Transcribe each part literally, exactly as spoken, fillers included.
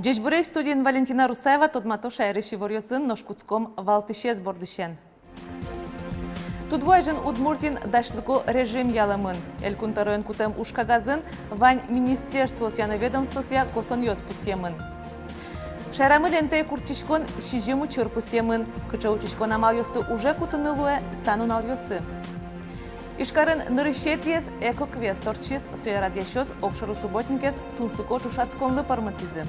Ӟечбуресь! Студиын Валентина Русаева. Тодмато шаерысь иворъёсын, нош кутском валтӥсез бордысен. Тудву азьын Удмуртиын дасьлыко режим ялэмын. Элькун тӧроен кутэм ужкагазын вань министерствоосъя но ведомствоосъя косонъёс пусъемын. Шаерамы лемтэй куртчиськон сизьым учыр пусъемын. Кыӵе утиськон амалъёсты уже кутыны луэ та нуналъёсы. Ижкарын нырысетӥез эко-квест ортчиз. Сое радъясьёс огшоры субботникез тунсыко ӵошатсконлы пӧрмытӥзы.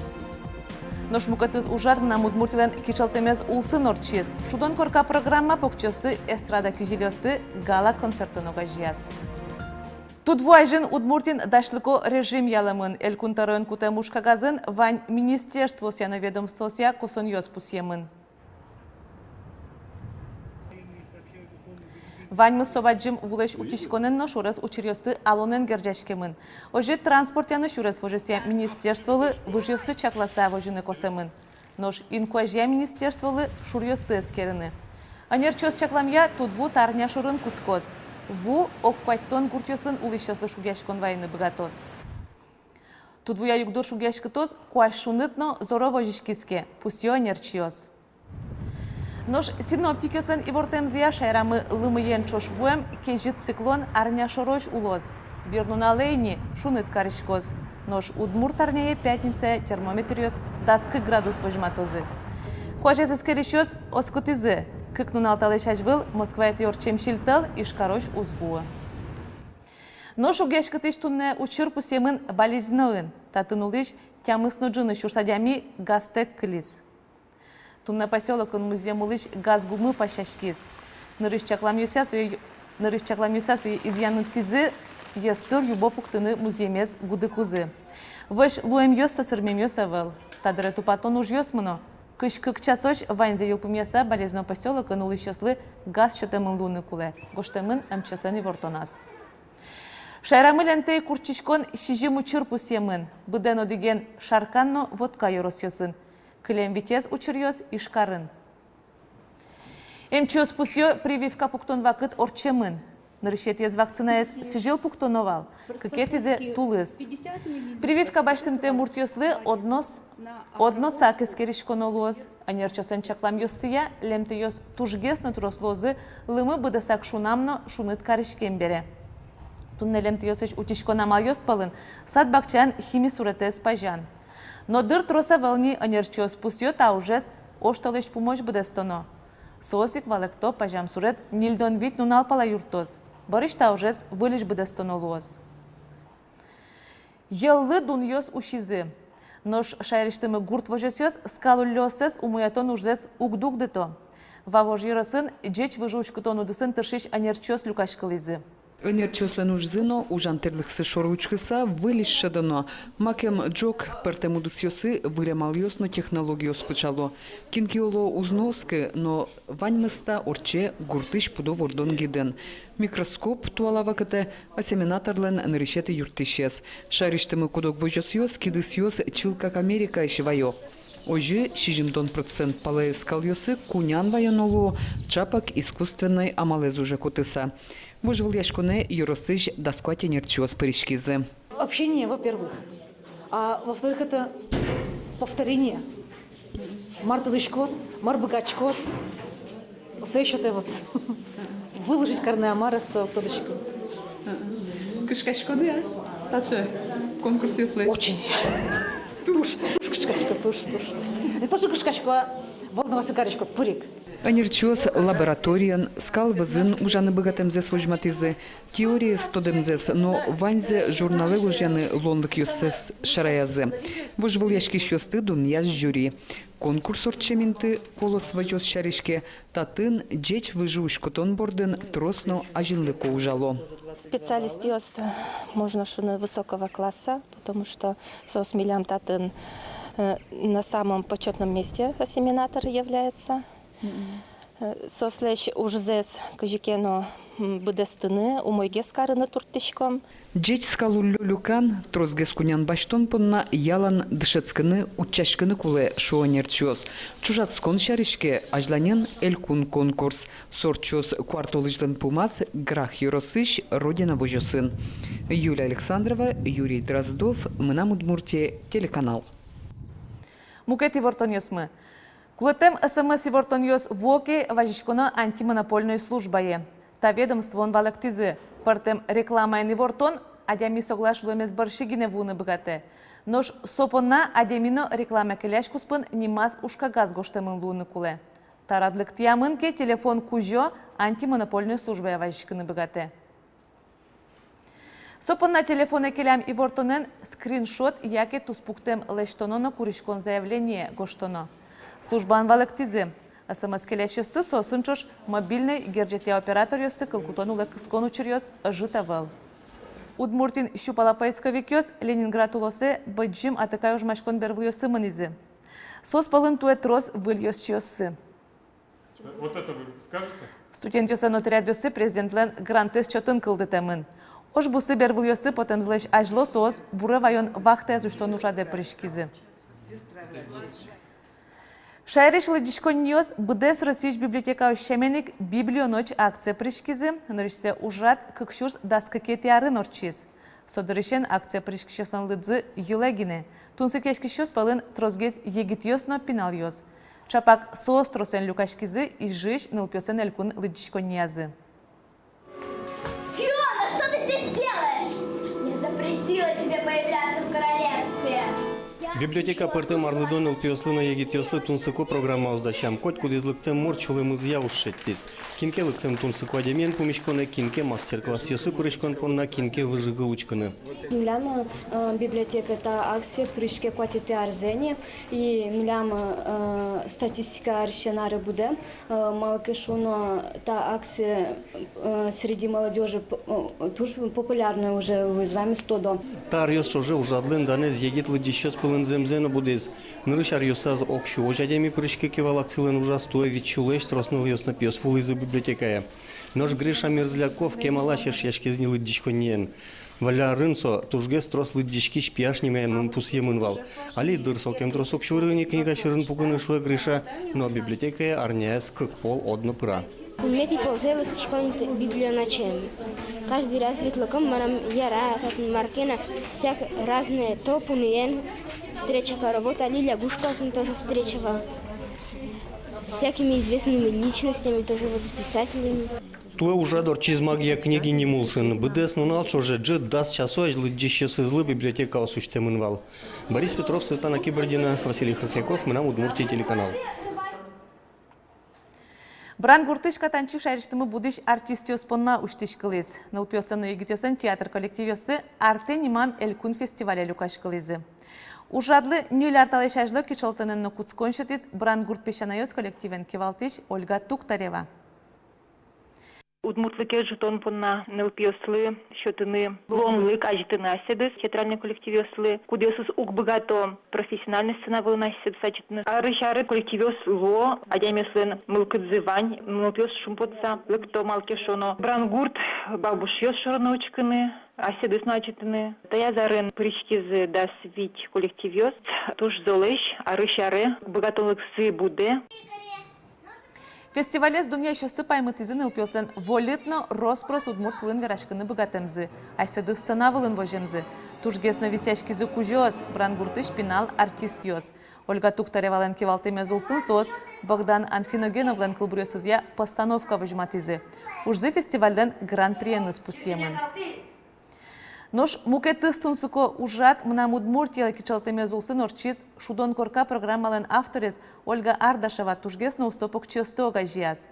Нош мукетыз ужрад «Мынам Удмуртилэн кичӧлтэмез» улсын ортчиз. «Шудон корка» программа покчиосты эстрада кизилиосты гала-концертэн огазеяз. Тудву азьын Удмуртиын дасьлыко режим ялэмын. Элькун тӧроен кутэм ужкагазын вань министерствоосъя но ведомствоосъя косонъёс пусъемын. Ваньмыз со бадӟым вулэсь утиськонэн но шурес учыръёсты алонэн герӟаськемын. Озьы транспортъя но сюрес возёсъя министерстволы выжъёсты чакласа возьыны косэмын. Нош инкуазья министерстволы шуръёсты эскерыны. Ӧнерчиос чакламъя, тудву та арня шорын кутскоз. Ву ог куатьтон гуртъёсын улӥсьёслы шугъяськон вайыны быгатоз. Тудвуя югдур шугъяськытоз, куазь шуныт но зоро возиськиз ке, пусъё ӧнерчиос. Нош синоптикъёслэн ивортэмзыя, шаерамы лымыен ӵош вуэм кезьыт циклон арня шорозь улоз. Бирнуналэ ини шуныт кариськоз. Нош удмурт арняе пятницае термометръёс дас кык градус возьматозы. Куазез эскерисьёс оскытӥзы: кык нунал талэсь азьвыл Москваетӥ ортчем сильтӧл Ижкарозь уз вуы. Нош шугъяськытӥсь туннэ учыр пусъемын Балезиноын. Татын улӥсь тямыс но ӝыны сюрс адями газтэк кылиз. Туннэ посёлокын музъем улӥсь газ гумы пасяськиз. Нырысь чакламъёсъя сое, нырысь чакламъёсъя сое изъянытӥзы, йӧзтыл юбо пуктыны музъемез гудыкузы. Вӧсь луэмъёс, сӧсырмемъёс ӧвӧл. Та дыре тупатон ужъёс мыно. Кызь кык часозь ваньзэ йылпумъяса, Балезино посёлокын улӥсьёслы газ сётэмын луыны кулэ, гожтэмын МЧС-лэн ивортоназ. Шаерамы лемтэй куртчиськон сизьым учыр пусъемын. Быдэн одӥген Шаркан но Вотка ёросъёсын. Кылем витез учыръёс Ижкарын. Эмчиос пусъё: прививка пуктон вакыт ортчемын. Нырысетӥез вакцинаез сӥзьыл пуктоно вал, кыкетӥзэ — тулыс. Прививка басьтымтэ муртъёслы одно с-, одно сак эскериськоно луоз. Ӧнерчиослэн чакламъёссыя, лемтэйёс тужгес но трос луозы лымы быдэсак шунам но шуныт кариськем бере. Туннэ лемтэйёсысь утиськон амалъёс пӧлын сад-бакчаын хими суретэз пазян. Но дыр трос ӧвӧл ни, ӧнерчиос пусъё: та ужез оштолэзь пумозь быдэстоно. Соос ик валэкто: пазям сурет ньыльдон вить нунал пала юрттоз. Бӧрысь та ужез выльысь быдэстоно луоз. Йӧллы дунъёс усизы. Нош шаерысьтымы гурт возёсъёс скал уллёоссэс умоятон ужзэс уг дугдыто. Вавож ёросын ӟеч выжы уськытон удысын тыршись ӧнерчиос люкаськылӥзы. Ӧнерчиослэн ужзы но ужан тӥрлыксы шоры учкыса выльысь шӧдоно. Макем ӝог пӧртэм удысъёсы выль амалъёс но технологиос пыӵало. Кин ке оло, уз но оскы, но ваньмыз та ортче гуртысь пудо вордон гидын. Микроскоп — туала вакытэ осеменаторлэн нырысетӥ юрттӥсез. Шаерысьтымы куд-ог возёсъёс кидысъёс чылкак Америкаысь ваё. Озьы сизьымдон процент палаез скалъёсы кунян ваёно луо, ӵапак искусственной амалэз уже кутыса. Вожвылъяськонэ ёросысь дас куать ӧнерчиос пыриськизы. Общение, во-первых. А во-вторых, это повторение. Мар тодӥськод, мар быгатӥськод, сое сётэ вот. Выложить карыны-а, мар-а, со уг тодӥськы. Кышкаськоды-а таӵе конкурсъёслэсь? Очень. Туж, туж кышкасько, туж, туж. Не то что кышкасько, а волноваться карисько пыр ик. Ӧнерчиос лабораториын скал вӧзын ужаны быгатэмзэс возьматӥзы, теориез тодэмзэс но ваньзэ журналэ гожъяны луонлыкъёссэс шараязы. Вожвылъяськисьёсты дунъяз жюри. Конкурс ортчем инты, «Колос возёс» сярысь ке, татын ӟеч выжы уськытон бордын трос но азинлыко ужало. Специалистъёс, можно шуыны, высокого класса, потому что соос милям татын, э, на самом почётном месте осеменатор является. Э, соослэсь ужзэс кызьы ке но, м, быдэстыны, умойгес карыны турттӥськом. Ӟеч скал уллё люкан, тросгес кунян басьтон понна ялан дышетскыны, утчаськыны кулэ, шуо ӧнерчиос. Ӵошатскон сярысь ке, азьланьын элькун конкурс. Со ортчоз куартолэзьлэн пумаз Грах ёросысь «Родина» возёсын. Юлия Александрова, Юрий Дроздов, «Мынам Удмуртие» телеканал. Мукет ивортонъёсмы. Кулэтэм СМС-ивортонъёс вуо ке, вазиськоно антимонопольной службае. Та ведомствоын валэктӥзы: пӧртэм рекламаен ивортон адями соглаш луэмез бӧрсьы гинэ вуыны быгатэ. Нош со понна адями но реклама келясь куспын нимаз ужкагаз гожтэмын луыны кулэ. Та рад лыктӥямын ке, телефон кузё антимонопольной службае вазиськыны быгатэ. Со понна телефонэ келям ивортонэн скриншот яке туспуктэм лэсьтоно но куриськон заявление гожтоно. Службаын валэктӥзы: СМС келясьёсты, соосын ӵош мобильной герӟетъя операторъёсты кыл кутон улэ кыскон учыръёс ӧжыт ӧвӧл. Удмуртиын сю пала поисковикъёс Ленинград улосэ бадӟым атыкай ожмаськон бервылъёсы мынӥзы. Соос пӧлын туэ трос выль ёзчиоссы. Вот это вы скажете? Студентъёслэн отрядъёссы президентлэн грантэз чотын кылдытэмын. Ож бусы бервылъёсы потэмзылэсь азьло соос буре ваён вахтаез усьтон ужрадэ пыриськизы. Шаерысь лыдӟиськонниос быдэс Россиысь библиотекаос сямен ик «Библионочь» акцие пыриськизы. Нырысьсэ ужрад кык сюрс дас кыкетӥ арын ортчиз. Со дырысен акцие пыриськисьёслэн лыдзы йылэ гинэ. Тунсыкъяськисьёс пӧлын тросгес егитъёс но пиналъёс. Чапак соос тросэн люкаськизы Ижысь нылпиослэн элькун лыдӟиськонниязы. Фиона, что ты здесь делаешь? Я запретила тебе появляться в королевстве. Библиотека пӧртэм арлыдо нылпиослы но егитъёслы тунсыко программаос дасям. Котькудӥз лыктэм мурт сюлэмызъя уж шедьтӥз. Кин ке лыктэм тунсыко адямиен пумиськонэ, кин ке мастер-классъёсы пыриськон понна, кин ке выжыкыл учкыны. Милям, э, библиотека та акцие пыриське куатетӥ арзэ ини, и милям, э, статистика арысен ары будэ, э, малы ке шуоно та акция, э, среди молодёжи п-, э, туж популярной уже луиз, ваньмыз тодо. Та аръёс ӵоже ужрадлэн данэз егит лыдӟисьёс пӧлын зэмзэ но будӥз. Нырысь аръёсаз ог сю озь адями пыриське ке вал акцилэн ужаз, туэ вить сюлэсь трос нылъёс но пиос вуылӥзы библиотекае. Нош Гриша Мерзляков кемалась эшъяськиз ни лыдӟиськонниен. Валлярын со тужгес трос лыдӟиськись пияш нимаен нунпусъемын вал. Али дыр сокем трос уг сюры ни книга сьӧрын пукыны, шуэ Гриша, но библиотекае арняяз кык пол одно пыра. Куинетӥ ползэ лыктӥськом т-, «Библионоче». Каждый раз ветлыком, мынам яра, татын мар ке но, всяк разные, то пуныен встреча каро, вот али лягушкаосын тоже встреча вал. Всякими известными личностями, тоже вот с писателями. Туэ ужрад ортчиз «Магия книги» ним улсын. Быдэс нунал ӵоже ӝыт дас часозь лыдӟисьёсызлы библиотекаос усьтэмын вал. Борис Петров, Светлана Кибардина, Василий Хохряков, «Мынам Удмуртие» телеканал. Брангуртысь Катанчи шаерысьтымы будӥсь артистъёс понна усьтӥськылӥз. Нылпиослэн но егитъёслэн театр коллективъёссы «Артэ» нимам элькун фестивале люкаськылӥзы. Ужрадлы ньыль ар талэсь азьло кичӧлтэмын но кутскон сётӥз «Брангурт песянайёс» коллективен кивалтӥсь Ольга Туктарева. Удмуртлыкез ӝутон понна нылпиослы сётыны луонлык азьытыны асьсэдыз театральной коллективъёслы, кудъёсыз уг быгато профессиональной сцена вылын асьсэдыз азьытыны. Арысь аре коллективъёс луо, адямиослэн мылкыдзы вань, нылпиос шумпотыса лыкто, малы ке шуоно, Брангурт бабушъёс шоры но учкыны, асьсэдыз но азьытыны. Таяз арын пыриськизы дас вить коллективъёс, туж золэсь, арысь аре быгатонлыксы будэ. Фестивалез дунъясьёсты паймытӥзы нылпиослэн вольыт но рос-прос удмурт кылын вераськыны быгатэмзы, асьсэдыз сцена вылын воземзы. Тужгес но висъяськизы кузёос, Брангуртысь пинал артистъёс. Ольга Туктаревалэн кивалтэмез улсын соос Богдан Анфиногеновлэн кылбуръёсызъя постановка возьматӥзы. Ужзы фестивальлэн гран-приеныз пусъемын. Нош мукетыз тунсыко ужрад «Мынам Удмуртиелы» кичӧлтэмез улсын ортчиз «Шудон корка» программалэн авторез Ольга Ардашева тужгес но усто покчиосты огазеяз.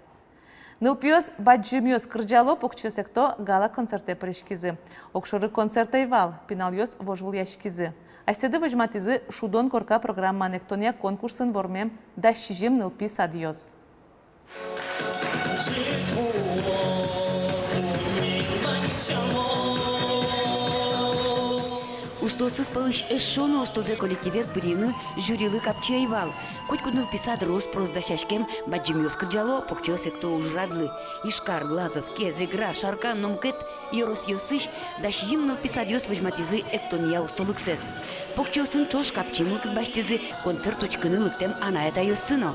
Нылпиос «Бадӟымъёс кырӟало, покчиос экто» гала-концертэ пыриськизы. Огшоры концерт ӧй вал, пиналъёс вожвылъяськизы. Асьсэды возьматӥзы «Шудон корка» программаын эктонъя конкурсын вормем дас сизьым нылпи садъёс. Устоосыз пӧлысь эшшо но устозэ коллективез бырйыны жюрилы капчи ӧй вал. Котькуд нылпи сад рос-прос дасяськем «Бадӟымъёс кырӟало, покчиос экто» ужрадлы. Ижкар, Глазов, Кез, Эгра, Шаркан но мукет ёросъёсысь дас сизьым нылпи садъёс возьматӥзы эктонъя устолыксэс. Покчиосын ӵош капчи мылкыд басьтӥзы концерт учкыны лыктэм анай-атайёссы но.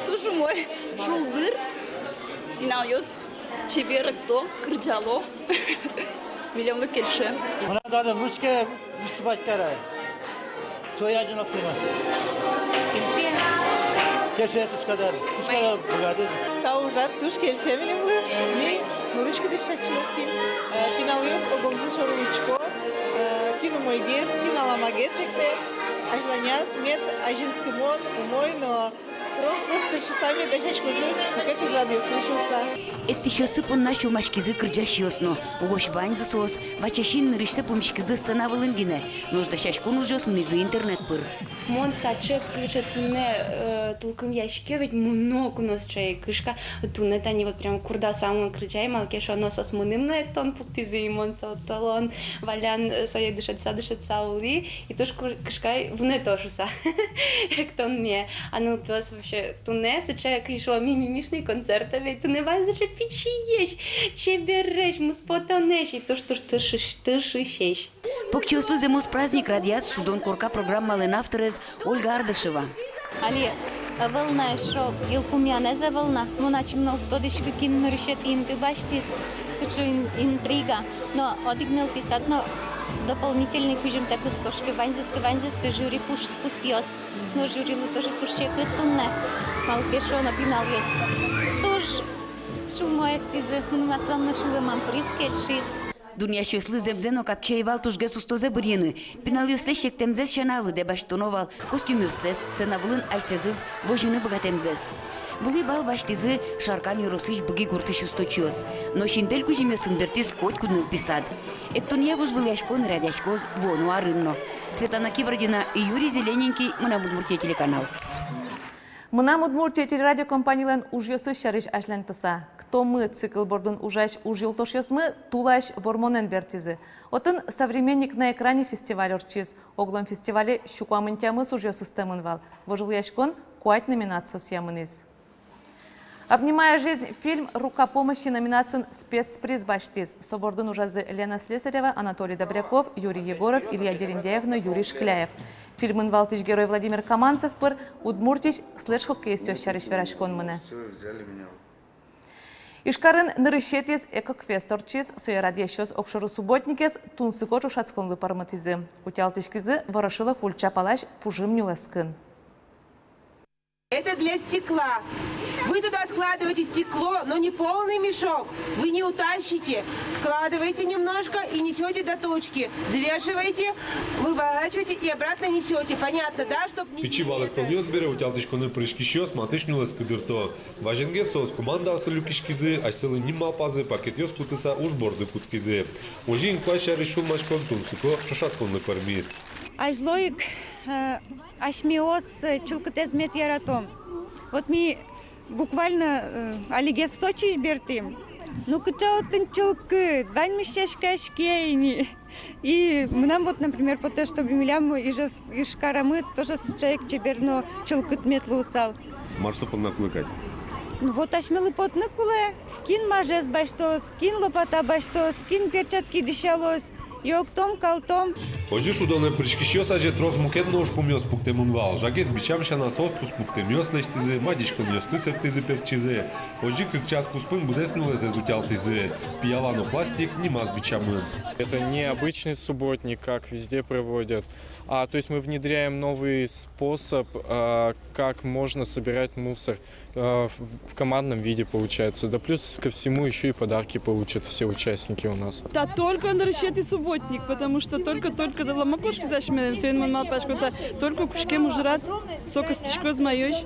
Туж умой, шулдыр, пиналъёс чебер экто, кырӟало. Милемлы кельше. Мынам дадам ручкае выступать каре. Со азьын октӥмы. Кельше, туж кадь, туж кадь быгатӥз. Та ужрад туж кельше милемлы. Ми нылысь-кыдысь татчы лыктӥм. Э, пиналъёс ог-огзы шоры учко. Э, кин умойгес, кин аламагес эктэ. Азьланяз мед азинскымон, умой но трос-трос тыршыса мед дасяськозы мукет ужрадъёслы шуыса. Эктӥсьёссы понна сюлмаськизы кырӟасьёс но. Угось ваньзы соос ваче син нырысьсэ пумиськизы сцена вылын гинэ. Нош дасяськон ужъёс мынӥзы интернет пыр. Мон таӵе, таӵе туннэ, э, тулкымъяське, ведь мыно куноосчай кышка. Туннэ тани вот прям курдаса мон кырӟай, малы ке шуоно соос мыным но эктон пуктӥзы, и мон со толон валян, э, сое дышетса, дышетса улӥ, и туж кыр-, кышкай вунэто шуыса эктонме. А нылпиос вообще туннэ сыӵе, кызьы шуо, ми-, мимимишный концерт, ведь туннэ ваньзы сыӵе пичиесь, чебересь, муспотонэсь, и туж-туж тыршись-, тыршисесь. Покчиослы зэмос праздник радъяз «Шудон корка» программалэн авторез Ольга Ардашева. Али ӧвӧл на эшшо, йылпумъянэз ӧвӧл на. Мон ачим но уг тодӥськы, кин нырысетӥ инты басьтӥз. Сыӵе ин-, интрига. Но одӥг нылпи сад но дополнительный кузьымтэк уз кошке. Ваньзэсты, ваньзэсты жюри пуш-, пусъёз. Но жюрилы тоже туж секыт туннэ. Малы ке шуоно пиналъёс туж сюлмо эктӥзы, мыным аслам но сюлэмам приз кельшиз. Дунъясьёслы зэмзэ но капчи ӧй вал тужгес устозэ бырйыны. Пиналъёслэсь эктэмзэс сяна лыдэ басьтоно вал костюмъёссэс, сцена вылын асьсэзэс возьыны быгатэмзэс. Вылӥ бал басьтӥзы Шаркан ёросысь Быги гуртысь усточиос. Но синпель кузьымъёсын бертӥз котькуд нылпи сад. Эктонъя вожвылъяськон радъяськоз вуоно арын но. Светлана Кибардина, Юрий Зелененький, «Мынам Удмуртие» телеканал. «Мынам Удмуртие» телерадиокомпанилэн ужъёсыз сярысь азьланьтыса. «Ктомы» цикл бордын ужась ужъюлтошъёсмы тулась Вормонэн бертӥзы. Отын «Современник на экране» фестиваль ортчиз. Оглом фестивале сю куамын тямыс ужъёс ыстэмын вал. Вожвылъяськон куать номинациосъя мынӥз. «Обнимая жизнь» фильм «Рука помощи» номинациын спецприз басьтӥз. Со бордын ужазы Лена Слесарева, Анатолий Добряков, Юрий Егоров, Илья Дерендяев но Юрий Шкляев. Фильмын валтӥсь герой Владимир Каманцев пыр Удмуртиысь следж-хоккеистъёс сярысь вераськон мынэ. Ижкарын нырысетӥез экоквест ортчиз. Сое радъясьёс огшоры субботникез тунсыко ӵошатсконлы пӧрмытӥзы. Утялтӥськизы Ворошилов ульча палась пужым нюлэскын. Это для стекла. Вы туда складываете стекло, но не полный мешок. Вы не утащите. Складываете немножко и несёте до точки. Взвешиваете, выворачиваете и обратно несёте. Понятно, да? Чтоб не... Пичи валэктонъёс бере утялтӥськонэ пыриськисьёс матысь нюлэскы дырто. Вазенгес соос командаосы люкиськизы, асьсэлы ним малпазы, пакетъёс кутыса уж борды кутскизы. Озьы инкуазь сярысь сюлмаськон тунсыко ӵошатсконлы пӧрмиз. Азьло ик, э, асьмеос, э, чылкытэз мед яратом. Вот ми буквально, э, алигес Сочиысь бертӥм. Ну, кыӵе отын чылкыт, ваньмыз сяськаське ини. И мынам вот, например, потэ, чтобы милям Ижевск-, Ижкарамы тоже сыӵе ик чебер но чылкыт мед луысал. Мар со понна кулэ кадь? Ну вот, асьмелы потыны кулэ, кин мажез басьтоз, кин лопата басьтоз, кин перчатки дӥсялоз. И октом-калтом. Озьы шудонэ пыриськисьёс азе трос мукет но ужпумъёс пуктэмын вал. Жагез бичам сяна, соос туспуктэмъёс лэсьтӥзы, мадиськонъёсты сэрттӥзы-пертчизы. Озьы кык час куспын быдэс нюлэсэз утялтӥзы. Пияла но пластик нимаз бичамын. Это необычный субботник, как везде проводят. А, то есть мы внедряем новый способ, а, как можно собирать мусор. Э, в, в командном виде получается. Да плюс ко всему ещё и подарки получат все участники у нас. Та только нырысетӥ субботник, потому что только-только та ломакошки зашмелен, соин мон малпасько, та только кутскем ужрад, со кыстӥськоз маёзь.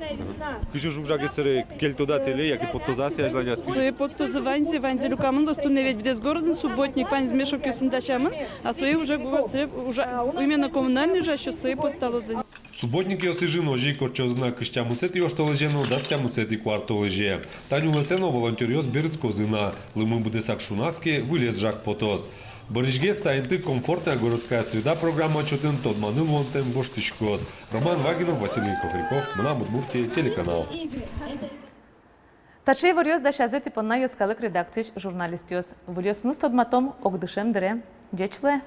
Кызьы жуг-жагез сыре кельтоды-а тӥле, яке поттозы-а сое азьланяз? Сое поттозы ваньзэ, ваньзэ люкамын луоз, туннэ ведь быдэс городын субботник, ваньзэ мешокъёсын дасямын, а сое уже гугаз сыре ужа-, именно коммунальный ужасьёс сое потталозы. Субботникъёс Ижын озьы ик ортчозы на кызь тямысэтӥ оштолэзе но дас тямысэтӥ куартолэзе. Та нюлэсэ но волонтёръёс берытскозы на, лымы быдэсак шуназ ке, вылез жаг потоз. Бӧрысьгес та инты «Комфортная городская среда» программа чотын тодманы луонтэм воштӥськоз. Роман Вагинов, Василий Хохряков, «Мынам Удмуртие» телеканал. Таӵе иворъёс дасязы тӥ понна йӧскалык редакциысь журналистъёс. Выльёсыныз тодматом огдышем дыре. Ӟеч луэ!